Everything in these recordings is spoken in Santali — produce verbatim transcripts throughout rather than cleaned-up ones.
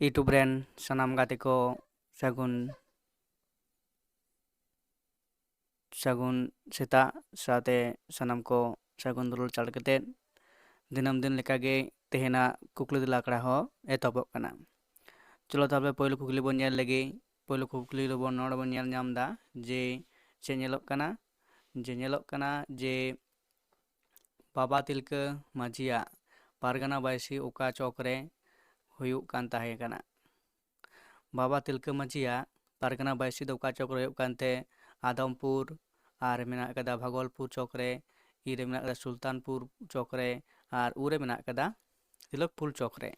YouTube ᱨᱮᱱ ᱥᱟᱱᱟᱢ ᱜᱟᱛᱮ ᱠᱚ ᱥᱟᱹᱜᱩᱱ ᱥᱟᱹᱜᱩᱱ ᱥᱮᱛᱟᱜ ᱥᱟᱶᱛᱮ ᱥᱟᱱᱟᱢ ᱠᱚ ᱥᱟᱹᱜᱩᱱ ᱫᱩᱞᱟᱹᱲ ᱪᱟᱞ ᱠᱟᱛᱮᱫ ᱫᱤᱱᱟᱹᱢ ᱫᱤᱱ ᱞᱮᱠᱟᱜᱮ ᱛᱮᱦᱮᱧᱟᱜ ᱠᱩᱠᱞᱤ ᱛᱮᱞᱟ ᱟᱠᱷᱲᱟ ᱦᱚᱸ ᱮᱛᱚᱦᱚᱵᱚᱜ ᱠᱟᱱᱟ᱾ ᱪᱚᱞᱚ ᱛᱟᱦᱚᱞᱮ ᱯᱳᱭᱞᱳ ᱠᱩᱠᱞᱤ ᱵᱚᱱ ᱧᱮᱞ ᱞᱮᱜᱮ᱾ ᱯᱳᱭᱞᱳ ᱠᱩᱠᱞᱤ ᱨᱮᱵᱚᱱ ᱱᱚᱰᱮ ᱵᱚᱱ ᱧᱮᱞ ᱧᱟᱢ ᱮᱫᱟ ᱡᱮ ᱪᱮᱫ ᱧᱮᱞᱚᱜ ᱠᱟᱱᱟ, ᱡᱮ ᱧᱮᱞᱚᱜ ᱠᱟᱱᱟ ᱡᱮ ᱵᱟᱵᱟ ᱛᱤᱞᱠᱟᱹ ᱢᱟᱹᱡᱷᱤᱭᱟᱜ ᱯᱟᱨᱜᱟᱱᱟ ᱵᱟᱭᱥᱤ ᱚᱠᱟ ᱪᱚᱠ ᱨᱮ ᱦᱩᱭᱩᱜ ᱠᱟᱱ ᱛᱟᱦᱮᱸ ᱠᱟᱱᱟ᱾ ᱵᱟᱵᱟ ᱛᱤᱞᱠᱟᱹ ᱢᱟᱹᱡᱷᱤᱭᱟᱜ ᱯᱟᱨᱜᱟᱱᱟ ᱵᱟᱭᱥᱤ ᱫᱚ ᱚᱠᱟ ᱪᱚᱠ ᱨᱮ ᱦᱩᱭᱩᱜ ᱠᱟᱱᱛᱮ? ᱟᱫᱚᱢᱯᱩᱨ, ᱟᱨ ᱢᱮᱱᱟᱜ ᱠᱟᱫᱟ ᱵᱷᱟᱜᱚᱞᱯᱩᱨ ᱪᱚᱠ ᱨᱮ, ᱤ ᱨᱮ ᱢᱮᱱᱟᱜ ᱠᱟᱫᱟ ᱥᱩᱞᱛᱟᱱᱯᱩᱨ ᱪᱚᱠ ᱨᱮ, ᱟᱨ ᱩ ᱨᱮ ᱢᱮᱱᱟᱜ ᱠᱟᱫᱟ ᱛᱤᱞᱚᱠᱯᱩᱨ ᱪᱚᱠ ᱨᱮ᱾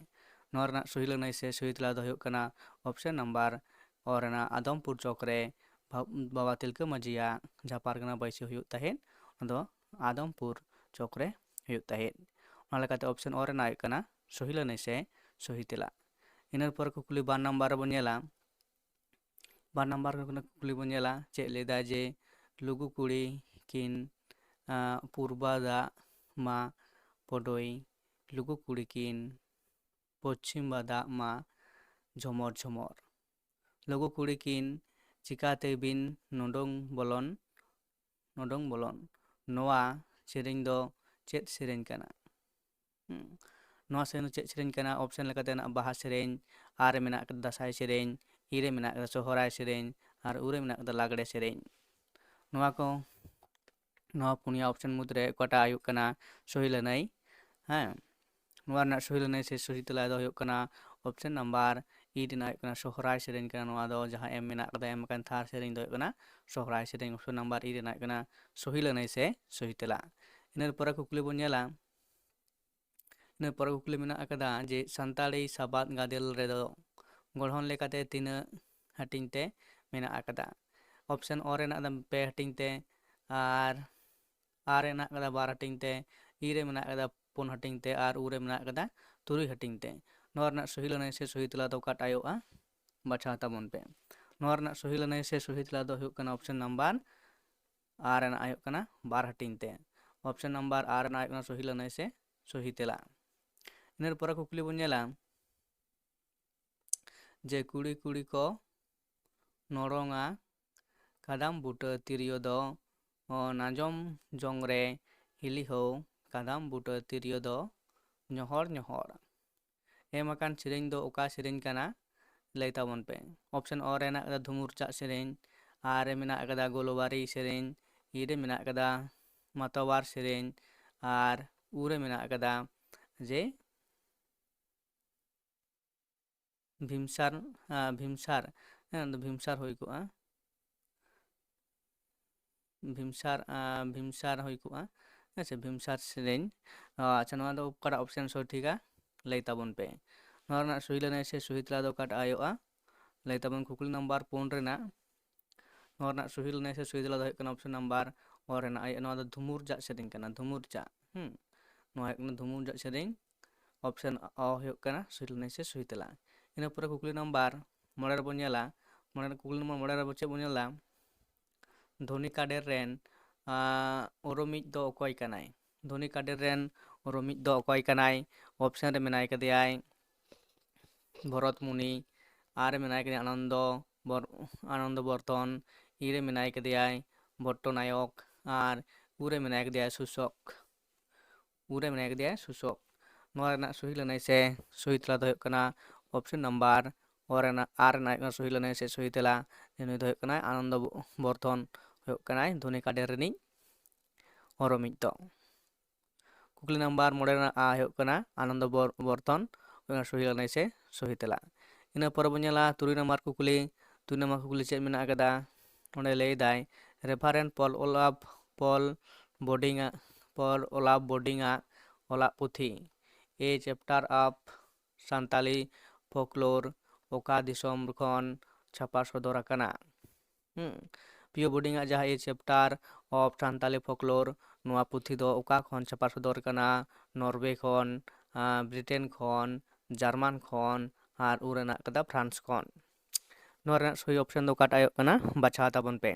ᱱᱚᱣᱟ ᱨᱮᱱᱟᱜ ᱥᱚᱦᱤ ᱞᱟᱹᱱᱟᱹᱭ ᱥᱮ ᱥᱚᱦᱤ ᱛᱮᱞᱟ ᱫᱚ ᱦᱩᱭᱩᱜ ᱠᱟᱱᱟ ᱚᱯᱥᱮᱱ ᱱᱟᱢᱵᱟᱨ ᱚ ᱨᱮᱱᱟᱜ ᱟᱫᱚᱢᱯᱩᱨ ᱪᱚᱠ ᱨᱮ ᱵᱷᱟ- ᱵᱟᱵᱟ ᱛᱤᱞᱠᱟᱹ ᱢᱟᱹᱡᱷᱤᱭᱟᱜ ᱡᱟᱦᱟᱸ ᱯᱟᱨᱜᱟᱱᱟ ᱵᱟᱭᱥᱤ ᱦᱩᱭᱩᱜ ᱛᱟᱦᱮᱸᱫ, ᱚᱱᱟ ᱫᱚ ᱟᱫᱚᱢᱯᱩᱨ ᱪᱚᱠ ᱨᱮ ᱦᱩᱭᱩᱜ ᱛᱟᱦᱮᱸᱫ᱾ ᱚᱱᱟ ᱞᱮᱠᱟᱛᱮ ᱚᱯᱥᱮᱱ ᱚ ᱨᱮᱱᱟᱜ ᱦᱩᱭᱩᱜ ᱠᱟᱱᱟ ᱥᱚᱦᱤ ᱞᱟᱹᱱᱟᱹᱭ ᱥᱮ ᱥᱚᱦᱤ ᱛᱮᱞᱟ᱾ ᱤᱱᱟᱹ ᱯᱚᱨ ᱠᱩᱠᱞᱤ ᱵᱟᱨ ᱱᱟᱢᱵᱟᱨ ᱨᱮᱵᱚᱱ ᱧᱮᱞᱟ᱾ ᱵᱟᱨ ᱱᱟᱢᱵᱟᱨ ᱠᱷᱚᱱᱟᱜ ᱠᱩᱠᱞᱤ ᱵᱚᱱ ᱧᱮᱞᱟ, ᱪᱮᱫ ᱞᱟᱹᱭᱫᱟ ᱡᱮ ᱞᱩᱜᱩ ᱠᱩᱲᱤ ᱠᱤᱱ, ᱟᱸ, ᱯᱩᱨᱵᱟ ᱫᱟᱜ ᱢᱟ ᱯᱚᱰᱚᱭ, ᱞᱩᱜᱩ ᱠᱩᱲᱤ ᱠᱤᱱ ᱯᱚᱪᱷᱤᱢ ᱵᱟ ᱫᱟᱜ ᱢᱟ ᱡᱷᱚᱢᱚᱨ ᱡᱷᱚᱢᱚᱨ᱾ ᱞᱩᱜᱩ ᱠᱩᱲᱤ ᱠᱤᱱ ᱪᱤᱠᱟᱹᱛᱮ ᱵᱤᱱ ᱱᱚᱰᱚᱝ ᱵᱚᱞᱚᱱ, ᱱᱚᱰᱚᱝ ᱵᱚᱞᱚᱱ᱾ ᱱᱚᱣᱟ ᱥᱮᱨᱮᱧ ᱫᱚ ᱪᱮᱫ ᱥᱮᱨᱮᱧ ᱠᱟᱱᱟ? ᱦᱩᱸ᱾ ᱱᱚᱣᱟ ᱥᱮᱨᱮᱧ ᱫᱚ ᱪᱮᱫ ᱥᱮᱨᱮᱧ ᱠᱟᱱᱟ? ᱚᱯᱥᱮᱱ ᱞᱮᱠᱟᱛᱮ ᱢᱮᱱᱟᱜᱼᱟ ᱵᱟᱦᱟ ᱥᱮᱨᱮᱧ, ᱟᱨ ᱨᱮ ᱢᱮᱱᱟᱜ ᱠᱟᱫᱟ ᱫᱟᱸᱥᱟᱭ ᱥᱮᱨᱮᱧ, ᱤ ᱨᱮ ᱢᱮᱱᱟᱜ ᱠᱟᱫᱟ ᱥᱚᱦᱨᱟᱭ ᱥᱮᱨᱮᱧ, ᱟᱨ ᱩ ᱨᱮ ᱢᱮᱱᱟᱜ ᱠᱟᱫᱟ ᱞᱟᱜᱽᱲᱮ ᱥᱮᱨᱮᱧ᱾ ᱱᱚᱣᱟ ᱠᱚ, ᱱᱚᱣᱟ ᱯᱩᱱᱭᱟ ᱚᱯᱥᱮᱱ ᱢᱩᱫᱽᱨᱮ ᱚᱠᱟᱴᱟᱜ ᱦᱩᱭᱩᱜ ᱠᱟᱱᱟ ᱥᱚᱦᱤ ᱞᱟᱹᱱᱟᱹᱭ? ᱦᱮᱸ, ᱱᱚᱣᱟ ᱨᱮᱱᱟᱜ ᱥᱚᱦᱤ ᱞᱟᱹᱱᱟᱹᱭ ᱥᱮ ᱥᱚᱦᱤ ᱛᱮᱞᱟ ᱫᱚ ᱦᱩᱭᱩᱜ ᱠᱟᱱᱟ ᱚᱯᱥᱮᱱ ᱱᱟᱢᱵᱟᱨ ᱤ ᱨᱮᱱᱟᱜ ᱦᱩᱭᱩᱜ ᱠᱟᱱᱟ ᱥᱚᱦᱨᱟᱭ ᱥᱮᱨᱮᱧ ᱠᱟᱱᱟ᱾ ᱱᱚᱣᱟ ᱫᱚ ᱡᱟᱦᱟᱸ ᱮᱢ ᱢᱮᱱᱟᱜ ᱠᱟᱫᱟ, ᱮᱢ ᱟᱠᱟᱱ ᱛᱷᱟᱨ ᱥᱮᱨᱮᱧ ᱫᱚ ᱦᱩᱭᱩᱜ ᱠᱟᱱᱟ ᱥᱚᱦᱨᱟᱭ ᱥᱮᱨᱮᱧ᱾ ᱚᱯᱥᱮᱱ ᱱᱟᱢᱵᱟᱨ ᱤ ᱨᱮᱱᱟᱜ ᱦᱩᱭᱩᱜ ᱠᱟᱱᱟ ᱥᱚᱦᱤ ᱞᱟᱹᱱᱟᱹᱭ ᱥᱮ ᱥᱚᱦᱤ ᱛᱮᱞᱟ᱾ ᱤᱱᱟᱹ ᱯᱚᱨᱮ ᱠᱩᱠᱞᱤ ᱵᱚᱱ ᱧᱮᱞᱟ, ᱤᱱᱟᱹ ᱯᱚᱨᱮ ᱠᱩᱠᱞᱤ ᱢᱮᱱᱟᱜ ᱟᱠᱟᱫᱟ ᱡᱮ ᱥᱟᱱᱛᱟᱲᱤ ᱥᱟᱵᱟᱫ ᱜᱟᱫᱮᱞ ᱨᱮᱫᱚ ᱜᱚᱲᱦᱚᱱ ᱞᱮᱠᱟᱛᱮ ᱛᱤᱱᱟᱹᱜ ᱦᱟᱹᱴᱤᱧ ᱛᱮ ᱢᱮᱱᱟᱜ ᱟᱠᱟᱫᱟ? ᱚᱯᱥᱮᱱ ᱚ ᱨᱮᱱᱟᱜ ᱫᱚ ᱯᱮ ᱦᱟᱹᱴᱤᱧ ᱛᱮ, ᱟᱨ ᱟᱨ ᱨᱮᱱᱟᱜ ᱠᱟᱫᱟ ᱵᱟᱨ ᱦᱟᱹᱴᱤᱧ ᱛᱮ, ᱤ ᱨᱮ ᱢᱮᱱᱟᱜ ᱠᱟᱫᱟ ᱯᱩᱱ ᱦᱟᱹᱴᱤᱧ ᱛᱮ, ᱟᱨ ᱩ ᱨᱮ ᱢᱮᱱᱟᱜ ᱠᱟᱫᱟ ᱛᱩᱨᱩᱭ ᱦᱟᱹᱴᱤᱧ ᱛᱮ᱾ ᱱᱚᱣᱟ ᱨᱮᱱᱟᱜ ᱥᱚᱦᱤ ᱞᱟᱹᱱᱟᱹᱭ ᱥᱮ ᱥᱚᱦᱤ ᱛᱮᱞᱟ ᱫᱚ ᱚᱠᱟᱴᱟᱜ ᱦᱩᱭᱩᱜᱼᱟ? ᱵᱟᱪᱷᱟᱣ ᱛᱟᱵᱚᱱ ᱯᱮ᱾ ᱱᱚᱣᱟ ᱨᱮᱱᱟᱜ ᱥᱚᱦᱤ ᱞᱟᱹᱱᱟᱹᱭ ᱥᱮ ᱥᱚᱦᱤ ᱛᱮᱞᱟ ᱫᱚ ᱦᱩᱭᱩᱜ ᱠᱟᱱᱟ ᱚᱯᱥᱮᱱ ᱱᱟᱢᱵᱟᱨ ᱟᱨ ᱨᱮᱱᱟᱜ ᱦᱩᱭᱩᱜ ᱠᱟᱱᱟ ᱵᱟᱨ ᱦᱟᱹᱴᱤᱧ ᱛᱮ᱾ ᱚᱯᱥᱮᱱ ᱱᱟᱢᱵᱟᱨ ᱟᱨ ᱨᱮᱱᱟᱜ ᱦᱩᱭᱩᱜ ᱠᱟᱱᱟ ᱥᱚᱦᱤ ᱞᱟᱹᱱᱟᱹᱭ ᱥᱮ ᱥᱚᱦᱤ ᱛᱮᱞᱟ᱾ ᱤᱱᱟᱹ ᱯᱚᱨᱮ ᱠᱩᱠᱞᱤ ᱵᱚᱱ ᱧᱮᱞᱟ, ᱡᱮ ᱠᱩᱲᱤ ᱠᱩᱲᱤ ᱠᱚ ᱱᱚᱨᱚᱝᱟ ᱠᱟᱫᱟᱢ ᱵᱩᱴᱟᱹ ᱛᱤᱨᱭᱳ ᱫᱚ ᱚ, ᱱᱟᱡᱚᱢ ᱡᱚᱝ ᱨᱮ ᱦᱤᱞᱤ ᱦᱚᱸ ᱠᱟᱫᱟᱢ ᱵᱩᱴᱟᱹ ᱛᱤᱨᱭᱳ ᱫᱚ ᱧᱚᱦᱚᱲ ᱧᱚᱦᱚᱲ᱾ ᱮᱢ ᱟᱠᱟᱱ ᱥᱮᱨᱮᱧ ᱫᱚ ᱚᱠᱟ ᱥᱮᱨᱮᱧ ᱠᱟᱱᱟ? ᱞᱟᱹᱭ ᱛᱟᱵᱚᱱ ᱯᱮ᱾ ᱚᱯᱥᱮᱱ ᱚ ᱨᱮ ᱦᱮᱱᱟᱜ ᱟᱠᱟᱫᱟ ᱫᱷᱩᱢᱩᱨ ᱪᱟᱜ ᱥᱮᱨᱮᱧ, ᱟᱨ ᱨᱮ ᱢᱮᱱᱟᱜ ᱟᱠᱟᱫᱟ ᱜᱳᱞᱳᱵᱟᱨᱤ ᱥᱮᱨᱮᱧ, ᱤ ᱨᱮ ᱢᱮᱱᱟᱜ ᱟᱠᱟᱫᱟ ᱢᱟᱛᱚᱣᱟᱨ ᱥᱮᱨᱮᱧ, ᱟᱨ ᱩ ᱨᱮ ᱢᱮᱱᱟᱜ ᱟᱠᱟᱫᱟ ᱡᱮ ᱵᱷᱤᱢᱥᱟᱨ, ᱟᱸ, ᱵᱷᱤᱢᱥᱟᱨ, ᱦᱮᱸ, ᱚᱱᱟ ᱫᱚ ᱵᱷᱤᱢᱥᱟᱨ ᱦᱩᱭ ᱠᱚᱜᱼᱟ᱾ ᱵᱷᱤᱢᱥᱟᱨ, ᱟᱸ, ᱵᱷᱤᱢᱥᱟᱨ ᱦᱩᱭ ᱠᱚᱜᱼᱟ᱾ ᱦᱮᱸ ᱥᱮ, ᱵᱷᱤᱢᱥᱟᱨ ᱥᱮᱨᱮᱧ᱾ ᱟᱸ, ᱟᱪᱪᱷᱟ, ᱱᱚᱣᱟ ᱫᱚ ᱚᱠᱟᱴᱟᱜ ᱚᱯᱥᱮᱱ ᱥᱚᱴᱷᱤᱠᱟ? ᱞᱟᱹᱭ ᱛᱟᱵᱚᱱ ᱯᱮ᱾ ᱱᱚᱣᱟ ᱨᱮᱱᱟᱜ ᱥᱚᱦᱤ ᱞᱟᱹᱱᱟᱹᱭ ᱥᱮ ᱥᱚᱦᱤ ᱛᱮᱞᱟ ᱫᱚ ᱚᱠᱟᱴᱟᱜ ᱦᱩᱭᱩᱜᱼᱟ? ᱞᱟᱹᱭ ᱛᱟᱵᱚᱱ ᱠᱩᱠᱞᱤ ᱱᱟᱢᱵᱟᱨ ᱯᱩᱱ ᱨᱮᱱᱟᱜ᱾ ᱱᱚᱣᱟ ᱨᱮᱱᱟᱜ ᱥᱚᱦᱤ ᱞᱟᱹᱱᱟᱹᱭ ᱥᱮ ᱥᱚᱦᱤ ᱛᱮᱞᱟ ᱫᱚ ᱦᱩᱭᱩᱜ ᱠᱟᱱᱟ ᱚᱯᱥᱮᱱ ᱱᱟᱢᱵᱟᱨ ᱚ ᱨᱮᱱᱟᱜ ᱦᱩᱭᱩᱜᱼᱟ᱾ ᱱᱚᱣᱟ ᱫᱚ ᱫᱷᱩᱢᱩᱨ ᱪᱟᱜ ᱥᱮᱨᱮᱧ ᱠᱟᱱᱟ, ᱫᱷᱩᱢᱩᱨ ᱪᱟᱜ᱾ ᱦᱩᱸ, ᱱᱚᱣᱟ ᱦᱩᱭᱩᱜ ᱠᱟᱱᱟ ᱫᱷᱩᱢᱩᱨ ᱪᱟᱜ ᱥᱮᱨᱮᱧ᱾ ᱚᱯᱥᱮᱱ ᱚ ᱦᱩᱭᱩᱜ ᱠᱟᱱᱟ ᱥᱚᱦᱤ ᱞᱟᱹᱱᱟᱹᱭ ᱥᱮ ᱥᱚᱦᱤ ᱛᱮᱞᱟ᱾ ᱤᱱᱟᱹ ᱯᱚᱨᱮ ᱠᱩᱠᱞᱤ ᱱᱟᱢᱵᱟᱨ ᱢᱚᱬᱮ ᱨᱮᱵᱚᱱ ᱧᱮᱞᱟ, ᱢᱚᱬᱮ, ᱠᱩᱠᱞᱤ ᱱᱟᱢᱵᱟᱨ ᱢᱚᱬᱮ ᱨᱮ ᱪᱮᱫ ᱵᱚᱱ ᱧᱮᱞᱟ? ᱫᱷᱚᱱᱤ ᱠᱟᱰᱮᱨ ᱨᱮᱱ, ᱟᱸ, ᱚᱨᱚᱢᱤᱡ ᱫᱚ ᱚᱠᱚᱭ ᱠᱟᱱᱟᱭ? ᱫᱷᱚᱱᱤ ᱠᱟᱰᱮᱨ ᱨᱮᱱ ᱚᱨᱚᱢᱤᱡ ᱫᱚ ᱚᱠᱚᱭ ᱠᱟᱱᱟᱭ? ᱚᱯᱥᱮᱱ ᱨᱮ ᱢᱮᱱᱟᱭ ᱠᱟᱫᱮᱭᱟᱭ ᱵᱷᱚᱨᱚᱛ ᱢᱩᱱᱤ, ᱟᱨ ᱨᱮ ᱢᱮᱱᱟᱭ ᱠᱟᱫᱮᱭᱟ ᱟᱱᱚᱱᱫᱚ ᱵᱚᱨ-, ᱟᱱᱚᱱᱫᱚ ᱵᱚᱨᱫᱷᱚᱱ, ᱤ ᱨᱮ ᱢᱮᱱᱟᱭ ᱠᱟᱫᱮᱭᱟᱭ ᱵᱷᱚᱴᱴᱚ ᱱᱟᱭᱚᱠ, ᱟᱨ ᱩ ᱨᱮ ᱢᱮᱱᱟᱭ ᱠᱟᱫᱮᱭᱟ ᱥᱩᱥᱚᱠ᱾ ᱩ ᱨᱮ ᱢᱮᱱᱟᱭ ᱠᱟᱫᱮᱭᱟ ᱥᱩᱥᱚᱠ᱾ ᱱᱚᱣᱟ ᱨᱮᱱᱟᱜ ᱥᱚᱦᱤ ᱞᱟᱹᱱᱟᱹᱭ ᱥᱮ ᱥᱚᱦᱤ ᱛᱮᱞᱟ ᱫᱚ ᱦᱩᱭᱩᱜ ᱠᱟᱱᱟ ᱚᱯᱥᱮᱱ ᱱᱟᱢᱵᱟᱨ ᱚ ᱨᱮᱱᱟᱜ, ᱟᱨ ᱨᱮᱱᱟᱜ ᱦᱩᱭᱩᱜ ᱠᱟᱱᱟ ᱥᱚᱦᱤ ᱞᱟᱹᱱᱟᱹᱭ ᱥᱮ ᱥᱚᱦᱤ ᱛᱮᱞᱟ᱾ ᱱᱩᱭ ᱫᱚ ᱦᱩᱭᱩᱜ ᱠᱟᱱᱟᱭ ᱟᱱᱚᱱᱫᱚ ᱵᱚ-, ᱵᱚᱨᱫᱷᱚᱱ, ᱦᱩᱭᱩᱜ ᱠᱟᱱᱟᱭ ᱫᱷᱚᱱᱤ ᱠᱟᱰᱮᱨ ᱨᱤᱱᱤᱡ ᱚᱨᱚᱢᱤᱡ ᱫᱚ᱾ ᱠᱩᱠᱞᱤ ᱱᱟᱢᱵᱟᱨ ᱢᱚᱬᱮ ᱨᱮᱱᱟᱜ ᱟ ᱦᱩᱭᱩᱜ ᱠᱟᱱᱟ ᱟᱱᱚᱱᱫᱚ ᱵᱚᱨ-, ᱵᱚᱨᱫᱷᱚᱱ, ᱦᱩᱭᱩᱜ ᱠᱟᱱᱟ ᱥᱚᱦᱤ ᱞᱟᱹᱱᱟᱹᱭ ᱥᱮ ᱥᱚᱦᱤ ᱛᱮᱞᱟ᱾ ᱤᱱᱟᱹ ᱯᱚᱨᱮ ᱵᱚᱱ ᱧᱮᱞᱟ ᱛᱩᱨᱩᱭ ᱱᱟᱢᱵᱟᱨ ᱠᱩᱠᱞᱤ᱾ ᱛᱩᱨᱩᱭ ᱱᱟᱢᱵᱟᱨ ᱠᱩᱠᱞᱤ ᱪᱮᱫ ᱢᱮᱱᱟᱜ ᱟᱠᱟᱫᱟ? ᱚᱸᱰᱮ ᱞᱟᱹᱭ ᱫᱟᱭ, Reverend Paul Olaf, Paul Boarding ᱟᱜ, Paul Olaf Boarding ᱟᱜ ᱚᱞᱟᱜ ᱯᱩᱛᱷᱤ A Chapter of Santali Folklore ᱚᱠᱟ ᱫᱤᱥᱚᱢ ᱠᱷᱚᱱ ᱪᱷᱟᱯᱟ ᱥᱚᱫᱚᱨ ᱟᱠᱟᱱᱟ? ᱦᱩᱸ, ᱯᱤ ᱳ ᱵᱳᱨᱰᱤᱝ ᱟᱜ ᱡᱟᱦᱟᱸ A Chapter of Santali Folklore, ᱱᱚᱣᱟ ᱯᱩᱛᱷᱤ ᱫᱚ ᱚᱠᱟ ᱠᱷᱚᱱ ᱪᱷᱟᱯᱟ ᱥᱚᱫᱚᱨ ᱟᱠᱟᱱᱟ? ᱱᱚᱨᱣᱮ ᱠᱷᱚᱱ, ᱟᱸ, ᱵᱨᱤᱴᱮᱱ ᱠᱷᱚᱱ, ᱡᱟᱨᱢᱟᱱ ᱠᱷᱚᱱ, ᱟᱨ ᱩ ᱨᱮᱱᱟᱜ ᱠᱟᱫᱟ ᱯᱷᱨᱟᱱᱥ ᱠᱷᱚᱱ᱾ ᱱᱚᱣᱟ ᱨᱮᱱᱟᱜ ᱥᱚᱦᱤ ᱚᱯᱥᱮᱱ ᱫᱚ ᱚᱠᱟᱴᱟᱜ ᱦᱩᱭᱩᱜ ᱠᱟᱱᱟ? ᱵᱟᱪᱷᱟᱣ ᱛᱟᱵᱚᱱ ᱯᱮ᱾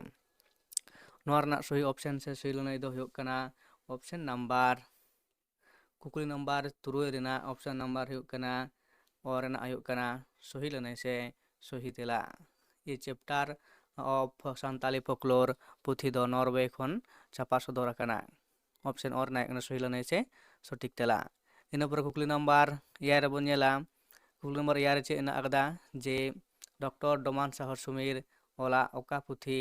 ᱱᱚᱣᱟ ᱨᱮᱱᱟᱜ ᱥᱚᱦᱤ ᱚᱯᱥᱮᱱ ᱥᱮ ᱥᱚᱦᱤ ᱞᱟᱹᱱᱟᱹᱭ ᱫᱚ ᱦᱩᱭᱩᱜ ᱠᱟᱱᱟ ᱚᱯᱥᱮᱱ ᱱᱟᱢᱵᱟᱨ, ᱠᱩᱠᱞᱤ ᱱᱟᱢᱵᱟᱨ ᱛᱩᱨᱩᱭ ᱨᱮᱱᱟᱜ ᱚᱯᱥᱮᱱ ᱱᱟᱢᱵᱟᱨ ᱦᱩᱭᱩᱜ ᱠᱟᱱᱟ ᱚ ᱨᱮᱱᱟᱜ ᱦᱩᱭᱩᱜ ᱠᱟᱱᱟ ᱥᱚᱦᱤ ᱞᱟᱹᱱᱟᱹᱭ ᱥᱮ ᱥᱚᱦᱤ ᱛᱮᱞᱟ᱾ A Chapter of Santali Folklore ᱯᱩᱛᱷᱤ ᱫᱚ ᱱᱚᱨᱣᱮ ᱠᱷᱚᱱ ᱪᱷᱟᱯᱟ ᱥᱚᱫᱚᱨ ᱟᱠᱟᱱᱟ᱾ Option ᱚ ᱨᱮᱱᱟᱜ ᱦᱩᱭᱩᱜ ᱠᱟᱱᱟ ᱥᱚᱦᱤ ᱞᱟᱹᱱᱟᱹᱭ ᱥᱮ ᱥᱚᱴᱷᱤᱠ ᱛᱮᱞᱟ᱾ ᱤᱱᱟᱹ ᱯᱚᱨᱮ ᱠᱩᱠᱞᱤ ᱱᱟᱢᱵᱟᱨ ᱮᱭᱟᱭ ᱨᱮᱵᱚᱱ ᱧᱮᱞᱟ᱾ ᱠᱩᱠᱞᱤ ᱱᱟᱢᱵᱟᱨ ᱮᱭᱟᱭ ᱨᱮ ᱪᱮᱫ ᱦᱮᱱᱟᱜ ᱟᱠᱟᱫᱟ? ᱡᱮ ᱰᱚᱠᱴᱚᱨ ᱰᱚᱢᱟᱱ ᱥᱟᱦᱚ ᱥᱩᱢᱤᱨ ᱚᱞᱟᱜ ᱚᱠᱟ ᱯᱩᱛᱷᱤ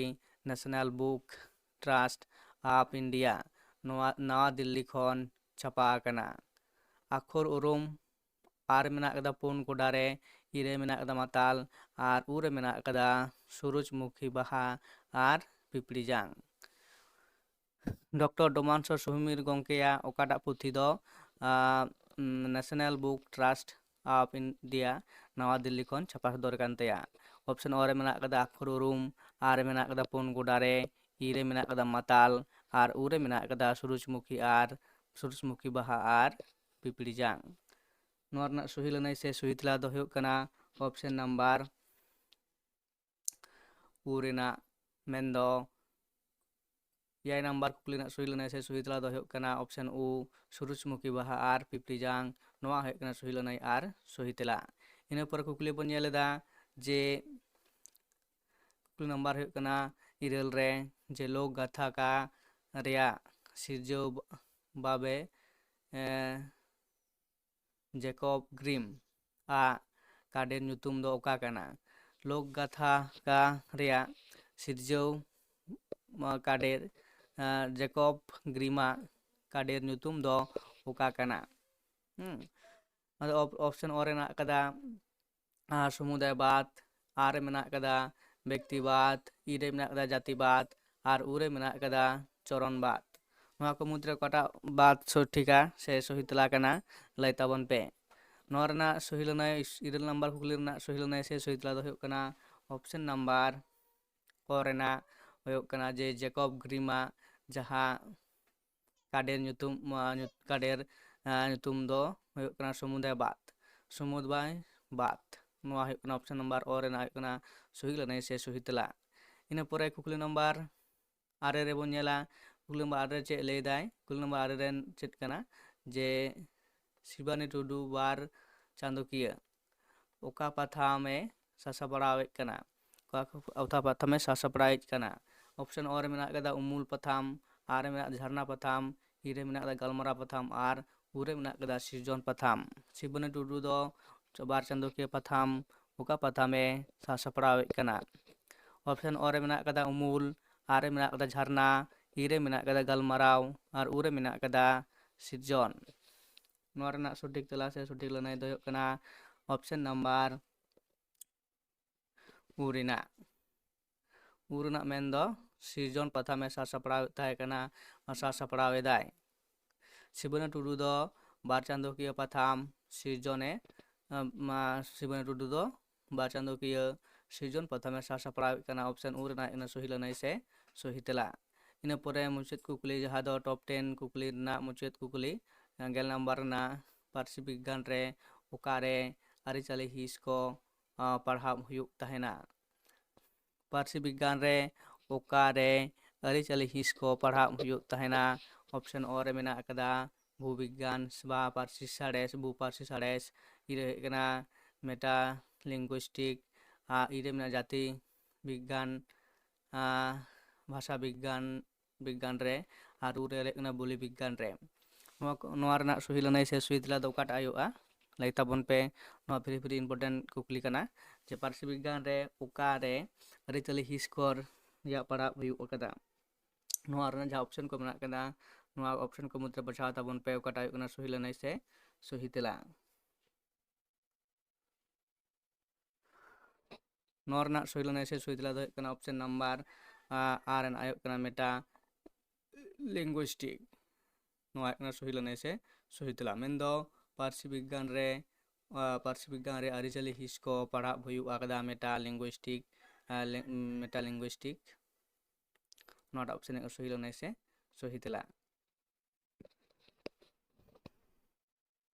National Book Trust of India ᱱᱚᱣᱟ ᱱᱟᱣᱟ ᱫᱤᱞᱞᱤ ᱠᱷᱚᱱ ᱪᱷᱟᱯᱟ ᱟᱠᱟᱱᱟ? ᱟᱠᱷᱚᱨ ᱩᱨᱩᱢ, ᱟᱨ ᱢᱮᱱᱟᱜ ᱟᱠᱟᱫᱟ ᱯᱩᱱ ᱜᱚᱰᱟ ᱨᱮ, ᱤᱨᱟᱹ ᱢᱮᱱᱟᱜ ᱟᱠᱟᱫᱟ ᱢᱟᱛᱟᱞ, ᱟᱨ ᱩᱨᱮ ᱢᱮᱱᱟᱜ ᱟᱠᱟᱫᱟ ᱥᱩᱨᱩᱡᱽᱢᱩᱠᱷᱤ ᱵᱟᱦᱟ ᱟᱨ ᱯᱤᱯᱲᱤ ᱡᱟᱝ᱾ ᱰᱚᱠᱴᱚᱨ ᱰᱚᱢᱟᱱ ᱥᱟᱦᱚ ᱥᱩᱢᱤᱨ ᱜᱚᱢᱠᱮᱭᱟᱜ ᱚᱠᱟᱴᱟᱜ ᱯᱩᱛᱷᱤ ᱫᱚ, ᱟᱸ, National Book Trust of India ᱱᱟᱣᱟ ᱫᱤᱞᱞᱤ ᱠᱷᱚᱱ ᱪᱷᱟᱯᱟ ᱥᱚᱫᱚᱨ ᱟᱠᱟᱱ ᱛᱟᱭᱟ? Option ᱚ ᱨᱮ ᱢᱮᱱᱟᱜ ᱟᱠᱟᱫᱟ ᱟᱠᱷᱚᱨ ᱩᱨᱩᱢ, ᱟᱨ ᱨᱮ ᱢᱮᱱᱟᱜ ᱟᱠᱟᱫᱟ ᱯᱩᱱ ᱜᱚᱰᱟ ᱨᱮ, ᱤ ᱨᱮ ᱢᱮᱱᱟᱜ ᱟᱠᱟᱫᱟ ᱢᱟᱛᱟᱞ, ᱟᱨ ᱩ ᱨᱮ ᱢᱮᱱᱟᱜ ᱟᱠᱟᱫᱟ ᱥᱩᱨᱩᱡᱽᱢᱩᱠᱷᱤ ᱟᱨ ᱥᱩᱨᱩᱡᱽᱢᱩᱠᱷᱤ ᱵᱟᱦᱟ ᱟᱨ ᱯᱤᱯᱲᱤ ᱡᱟᱝ᱾ ᱱᱚᱣᱟ ᱨᱮᱱᱟᱜ ᱥᱚᱦᱤ ᱞᱟᱹᱱᱟᱹᱭ ᱥᱮ ᱥᱚᱦᱤ ᱛᱮᱞᱟ ᱫᱚ ᱦᱩᱭᱩᱜ ᱠᱟᱱᱟ option number ᱩ ᱨᱮᱱᱟᱜ, ᱢᱮᱱᱫᱚ ᱮᱭᱟᱭ ᱱᱟᱢᱵᱟᱨ ᱠᱩᱠᱞᱤ ᱨᱮᱱᱟᱜ ᱥᱚᱦᱤ ᱞᱟᱹᱱᱟᱹᱭ ᱥᱮ ᱥᱚᱦᱤ ᱛᱮᱞᱟ ᱫᱚ ᱦᱩᱭᱩᱜ ᱠᱟᱱᱟ option ᱩ, ᱥᱩᱨᱩᱡᱽᱢᱩᱠᱷᱤ ᱵᱟᱦᱟ ᱟᱨ ᱯᱤᱯᱲᱤ ᱡᱟᱝ᱾ ᱱᱚᱣᱟ ᱦᱩᱭᱩᱜ ᱠᱟᱱᱟ ᱥᱚᱦᱤ ᱞᱟᱹᱱᱟᱹᱭ ᱟᱨ ᱥᱚᱦᱤ ᱛᱮᱞᱟ᱾ ᱤᱱᱟᱹ ᱯᱚᱨᱮ ᱠᱩᱠᱞᱤ ᱵᱚᱱ ᱧᱮᱞ ᱮᱫᱟ ᱡᱮ ᱠᱩᱠᱞᱤ ᱱᱟᱢᱵᱟᱨ ᱦᱩᱭᱩᱜ ᱠᱟᱱᱟ ᱤᱨᱟᱹᱞ ᱨᱮ, ᱡᱮ ᱞᱳᱠ ᱜᱟᱛᱷᱟ ᱠᱟ ᱨᱮᱭᱟᱜ ᱥᱤᱨᱡᱟᱹᱣ ᱵᱟᱵᱮ, ᱮ, ᱡᱮᱠᱚᱵ ᱜᱨᱤᱢ ᱟᱜ ᱠᱟᱰᱮᱨ ᱧᱩᱛᱩᱢ ᱫᱚ ᱚᱠᱟ ᱠᱟᱱᱟ? ᱞᱳᱠ ᱜᱟᱛᱷᱟ ᱠᱟ ᱨᱮᱭᱟᱜ ᱥᱤᱨᱡᱟᱹᱣ, ᱟ, ᱠᱟᱰᱮᱨ, ᱟ, ᱡᱮᱠᱚᱵ ᱜᱨᱤᱢᱟᱜ ᱠᱟᱰᱮᱨ ᱧᱩᱛᱩᱢ ᱫᱚ ᱚᱠᱟ ᱠᱟᱱᱟ? ᱦᱩᱸ᱾ ᱟᱫᱚ op-, option ᱚ ᱨᱮ ᱢᱮᱱᱟᱜ ᱟᱠᱟᱫᱟ, ᱟ, ᱥᱚᱢᱩᱫᱟᱭ ᱵᱟᱫ, ᱟᱨ ᱨᱮ ᱢᱮᱱᱟᱜ ᱟᱠᱟᱫᱟ ᱵᱮᱠᱛᱤ ᱵᱟᱫ, ᱤ ᱨᱮ ᱢᱮᱱᱟᱜ ᱟᱠᱟᱫᱟ ᱡᱟᱹᱛᱤ ᱵᱟᱫ, ᱟᱨ ᱩ ᱨᱮ ᱢᱮᱱᱟᱜ ᱟᱠᱟᱫᱟ ᱪᱚᱨᱚᱱ ᱵᱟᱫ᱾ ᱱᱚᱣᱟ ᱠᱚ ᱢᱩᱫᱽᱨᱮ ᱚᱠᱟᱴᱟᱜ ᱵᱟᱫ ᱥᱚᱴᱷᱤᱠᱟ ᱥᱮ ᱥᱚᱦᱤ ᱛᱮᱞᱟ ᱠᱟᱱᱟ, ᱞᱟᱹᱭ ᱛᱟᱵᱚᱱ ᱯᱮ᱾ ᱱᱚᱣᱟ ᱨᱮᱱᱟᱜ ᱥᱚᱦᱤ ᱞᱟᱹᱱᱟᱹᱭ, ᱤᱨᱟᱹᱞ ᱱᱟᱢᱵᱟᱨ ᱠᱩᱠᱞᱤ ᱨᱮᱱᱟᱜ ᱥᱚᱦᱤ ᱞᱟᱹᱱᱟᱹᱭ ᱥᱮ ᱥᱚᱦᱤ ᱛᱮᱞᱟ ᱫᱚ ᱦᱩᱭᱩᱜ ᱠᱟᱱᱟ option number ᱠᱚ ᱨᱮᱱᱟᱜ ᱦᱩᱭᱩᱜ ᱠᱟᱱᱟ ᱡᱮ ᱡᱮᱠᱚᱵ ᱜᱨᱤᱢᱟᱜ ᱡᱟᱦᱟᱸ ᱠᱟᱰᱮᱨ ᱧᱩᱛᱩᱢ, ᱟ, ᱧᱩ-, ᱠᱟᱰᱮᱨ, ᱟ, ᱧᱩᱛᱩᱢ ᱫᱚ ᱦᱩᱭᱩᱜ ᱠᱟᱱᱟ ᱥᱚᱢᱩᱫᱟᱭ ᱵᱟᱫ, ᱥᱚᱢᱩᱫᱟᱭ ᱵᱟᱫ᱾ ᱱᱚᱣᱟ ᱦᱩᱭᱩᱜ ᱠᱟᱱᱟ option number ᱚ ᱨᱮᱱᱟᱜ ᱦᱩᱭᱩᱜ ᱠᱟᱱᱟ ᱥᱚᱦᱤ ᱞᱟᱹᱱᱟᱹᱭ ᱥᱮ ᱥᱚᱦᱤ ᱛᱮᱞᱟ᱾ ᱤᱱᱟᱹ ᱯᱚᱨᱮ ᱠᱩᱠᱞᱤ number ᱟᱨᱮ ᱨᱮᱵᱚᱱ ᱧᱮᱞᱟ, ᱠᱩᱠᱞᱤ number ᱟᱨᱮ ᱨᱮ ᱪᱮᱫ ᱞᱟᱹᱭ ᱫᱟᱭ? ᱠᱩᱠᱞᱤ number ᱟᱨᱮ ᱨᱮ ᱪᱮᱫ ᱠᱟᱱᱟ? ᱡᱮ ᱥᱤᱵᱟᱱᱤ ᱴᱩᱰᱩ ᱵᱟᱨ ᱪᱟᱸᱫᱳᱠᱤᱭᱟᱹ ᱚᱠᱟ ᱯᱟᱛᱷᱟᱢ ᱮ ᱥᱟᱥᱟᱯᱲᱟᱣᱮᱫ ᱠᱟᱱᱟ? ᱚᱠᱟ ᱚᱠᱟ ᱯᱟᱛᱷᱟᱢ ᱮ ᱥᱟᱥᱟᱯᱲᱟᱣᱮᱫ ᱠᱟᱱᱟ? ᱚᱯᱥᱮᱱ ᱚ ᱨᱮ ᱢᱮᱱᱟᱜ ᱠᱟᱫᱟ ᱩᱢᱩᱞ ᱯᱟᱛᱷᱟᱢ, ᱟᱨ ᱨᱮ ᱢᱮᱱᱟᱜ ᱠᱟᱫᱟ ᱡᱷᱟᱨᱱᱟ ᱯᱟᱛᱷᱟᱢ, ᱤ ᱨᱮ ᱢᱮᱱᱟᱜ ᱠᱟᱫᱟ ᱜᱟᱞᱢᱟᱨᱟᱣ ᱯᱟᱛᱷᱟᱢ, ᱟᱨ ᱩ ᱨᱮ ᱢᱮᱱᱟᱜ ᱠᱟᱫᱟ ᱥᱤᱨᱡᱚᱱ ᱯᱟᱛᱷᱟᱢ᱾ ᱥᱤᱵᱟᱹᱱᱤ ᱴᱩᱰᱩ ᱫᱚ ᱵᱟᱨ ᱪᱟᱸᱫᱳᱠᱤᱭᱟᱹ ᱯᱟᱛᱷᱟᱢ ᱚᱠᱟ ᱯᱟᱛᱷᱟᱢ ᱮ ᱥᱟᱥᱟᱯᱲᱟᱣᱮᱫ ᱠᱟᱱᱟ? ᱚᱯᱥᱮᱱ ᱚ ᱨᱮ ᱢᱮᱱᱟᱜ ᱠᱟᱫᱟ ᱩᱢᱩᱞ, ᱟᱨ ᱨᱮ ᱢᱮᱱᱟᱜ ᱠᱟᱫᱟ ᱡᱷᱟᱨᱱᱟ, ᱤ ᱨᱮ ᱢᱮᱱᱟᱜ ᱠᱟᱫᱟ ᱜᱟᱞᱢᱟᱨᱟᱣ, ᱟᱨ ᱩ ᱨᱮ ᱢᱮᱱᱟᱜ ᱠᱟᱫᱟ ᱥᱤᱨᱡᱚᱱ᱾ ᱱᱚᱣᱟ ᱨᱮᱱᱟᱜ ᱥᱚᱴᱷᱤᱠ ᱛᱮᱞᱟ ᱥᱮ ᱥᱚᱴᱷᱤᱠ ᱞᱟᱹᱱᱟᱹᱭ ᱫᱚ ᱦᱩᱭᱩᱜ ᱠᱟᱱᱟ ᱚᱯᱥᱮᱱ ᱱᱟᱢᱵᱟᱨ ᱩ ᱨᱮᱱᱟᱜ᱾ ᱩ ᱨᱮᱱᱟᱜ ᱢᱮᱱ ᱫᱚ ᱥᱤᱨᱡᱚᱱ ᱯᱟᱛᱷᱟᱢ ᱮ ᱥᱟᱥᱟᱯᱲᱟᱣᱮᱫ ᱛᱟᱦᱮᱸ ᱠᱟᱱᱟ, ᱥᱟᱥᱟᱯᱲᱟᱣ ᱮᱫᱟᱭ᱾ ᱥᱤᱵᱟᱹᱱᱤ ᱴᱩᱰᱩ ᱫᱚ ᱵᱟᱨ ᱪᱟᱸᱫᱳᱠᱤᱭᱟᱹ ᱯᱟᱛᱷᱟᱢ ᱥᱤᱨᱡᱚᱱᱮ, ᱟᱸ, ᱢᱟ, ᱥᱤᱵᱟᱹᱱᱤ ᱴᱩᱰᱩ ᱫᱚ ᱵᱟᱨ ᱪᱟᱸᱫᱳᱠᱤᱭᱟᱹ ᱥᱤᱨᱡᱚᱱ ᱯᱟᱛᱷᱟᱢ ᱮ ᱥᱟᱥᱟᱯᱲᱟᱣᱮᱫ ᱠᱟᱱᱟ᱾ ᱚᱯᱥᱮᱱ ᱩ ᱨᱮᱱᱟᱜ ᱦᱩᱭᱩᱜ ᱠᱟᱱᱟ ᱥᱚᱦᱤ ᱞᱟᱹᱱᱟᱹᱭ ᱥᱮ ᱥᱚᱦᱤ ᱛᱮᱞᱟ᱾ ᱤᱱᱟᱹ ᱯᱚᱨᱮ ᱢᱩᱪᱟᱹᱫ ᱠᱩᱠᱞᱤ, ᱡᱟᱦᱟᱸ ᱫᱚ ᱴᱚᱯ ᱴᱮᱱ ᱠᱩᱠᱞᱤ ᱨᱮᱱᱟᱜ ᱢᱩᱪᱟᱹᱫ ᱠᱩᱠᱞᱤ, ᱜᱮᱞ ᱱᱟᱢᱵᱟᱨ ᱨᱮᱱᱟᱜ, ᱯᱟᱹᱨᱥᱤ ᱵᱤᱜᱽᱜᱟᱱ ᱨᱮ ᱚᱠᱟᱨᱮ ᱟᱹᱨᱤᱪᱟᱹᱞᱤ ᱦᱤᱸᱥ ᱠᱚ, ᱟᱸ, ᱯᱟᱲᱦᱟᱣ ᱦᱩᱭᱩᱜ ᱛᱟᱦᱮᱱᱟ? ᱯᱟᱹᱨᱥᱤ ᱵᱤᱜᱽᱜᱟᱱ ᱨᱮ ᱚᱠᱟᱨᱮ ᱟᱹᱨᱤᱪᱟᱹᱞᱤ ᱦᱤᱸᱥ ᱠᱚ ᱯᱟᱲᱦᱟᱣ ᱦᱩᱭᱩᱜ ᱛᱟᱦᱮᱱᱟ? ᱚᱯᱥᱮᱱ ᱚ ᱨᱮ ᱢᱮᱱᱟᱜ ᱟᱠᱟᱫᱟ ᱵᱷᱩ ᱵᱤᱜᱽᱜᱟᱱ ᱵᱟ ᱯᱟᱹᱨᱥᱤ ᱥᱟᱬᱮᱥ, ᱵᱷᱩ ᱯᱟᱹᱨᱥᱤ ᱥᱟᱬᱮᱥ, ᱤ ᱨᱮ ᱦᱩᱭᱩᱜ ᱠᱟᱱᱟ ᱢᱮᱴᱟ ᱞᱤᱝᱜᱩᱭᱤᱥᱴᱤᱠ, ᱟᱨ ᱤ ᱨᱮ ᱢᱮᱱᱟᱜᱼᱟ ᱡᱟᱹᱛᱤ ᱵᱤᱜᱽᱜᱟᱱ, ᱟᱨ ᱵᱷᱟᱥᱟ ᱵᱤᱜᱽᱜᱟᱱ, ᱵᱤᱜᱽᱜᱟᱱ ᱨᱮ, ᱟᱨ ᱩ ᱨᱮ ᱦᱩᱭᱩᱜ ᱠᱟᱱᱟ ᱵᱳᱞᱤ ᱵᱤᱜᱽᱜᱟᱱ ᱨᱮ᱾ ᱱᱚᱣᱟ ᱠᱚ, ᱱᱚᱣᱟ ᱨᱮᱱᱟᱜ ᱥᱚᱦᱤ ᱞᱟᱹᱱᱟᱹᱭ ᱥᱮ ᱥᱚᱦᱤ ᱛᱮᱞᱟ ᱫᱚ ᱚᱠᱟᱴᱟᱜ ᱦᱩᱭᱩᱜᱼᱟ? ᱞᱟᱹᱭ ᱛᱟᱵᱚᱱ ᱯᱮ᱾ ᱱᱚᱣᱟ ᱵᱷᱮᱨᱤ ᱵᱷᱮᱨᱤ ᱤᱢᱯᱚᱨᱴᱮᱱᱴ ᱠᱩᱠᱞᱤ ᱠᱟᱱᱟ ᱡᱮ ᱯᱟᱹᱨᱥᱤ ᱵᱤᱜᱽᱜᱟᱱ ᱨᱮ ᱚᱠᱟᱨᱮ ᱟᱹᱨᱤᱪᱟᱹᱞᱤ ᱦᱤᱸᱥ ᱠᱚ ᱨᱮᱭᱟᱜ ᱯᱟᱲᱦᱟᱣ ᱦᱩᱭᱩᱜ ᱟᱠᱟᱫᱟ? ᱱᱚᱣᱟ ᱨᱮᱱᱟᱜ ᱡᱟᱦᱟᱸ ᱚᱯᱥᱮᱱ ᱠᱚ ᱢᱮᱱᱟᱜ ᱟᱠᱟᱫᱟ, ᱱᱚᱣᱟ ᱚᱯᱥᱮᱱ ᱠᱚ ᱢᱩᱫᱽᱨᱮ ᱵᱟᱪᱷᱟᱣ ᱛᱟᱵᱚᱱ ᱯᱮ ᱚᱠᱟᱴᱟᱜ ᱦᱩᱭᱩᱜ ᱠᱟᱱᱟ ᱥᱚᱦᱤ ᱞᱟᱹᱱᱟᱹᱭ ᱥᱮ ᱥᱚᱦᱤ ᱛᱮᱞᱟ᱾ ᱱᱚᱣᱟ ᱨᱮᱱᱟᱜ ᱥᱚᱦᱤ ᱞᱟᱹᱱᱟᱹᱭ ᱥᱮ ᱥᱚᱦᱤ ᱛᱮᱞᱟ ᱫᱚ ᱦᱩᱭᱩᱜ ᱠᱟᱱᱟ ᱚᱯᱥᱮᱱ ᱱᱟᱢᱵᱟᱨ, ᱟᱸ, ᱟᱨ ᱨᱮᱱᱟᱜ ᱦᱩᱭᱩᱜ ᱠᱟᱱᱟ ᱢᱮᱴᱟ ᱞᱤᱝᱜᱩᱭᱤᱥᱴᱤᱠ᱾ ᱱᱚᱣᱟ ᱦᱩᱭᱩᱜ ᱠᱟᱱᱟ ᱥᱚᱦᱤ ᱞᱟᱹᱱᱟᱹᱭ ᱥᱮ ᱥᱚᱦᱤ ᱛᱮᱞᱟ᱾ ᱢᱮᱱᱫᱚ ᱯᱟᱹᱨᱥᱤ ᱵᱤᱜᱽᱜᱟᱱ ᱨᱮ, ᱟᱸ, ᱯᱟᱹᱨᱥᱤ ᱵᱤᱜᱽᱜᱟᱱ ᱨᱮ ᱟᱹᱨᱤᱪᱟᱹᱞᱤ ᱦᱤᱸᱥ ᱠᱚ ᱯᱟᱲᱦᱟᱣ ᱦᱩᱭᱩᱜ ᱟᱠᱟᱫᱟ ᱢᱮᱴᱟ ᱞᱤᱝᱜᱩᱭᱤᱥᱴᱤᱠ, ᱟᱸ, ᱞᱤ-, ᱢᱮᱴᱟ ᱞᱤᱝᱜᱩᱭᱤᱥᱴᱤᱠ᱾ ᱱᱚᱣᱟᱴᱟᱜ ᱚᱯᱥᱮᱱ ᱦᱩᱭᱩᱜ ᱠᱟᱱᱟ ᱥᱚᱦᱤ ᱞᱟᱹᱱᱟᱹᱭ ᱥᱮ ᱥᱚᱦᱤ ᱛᱮᱞᱟ᱾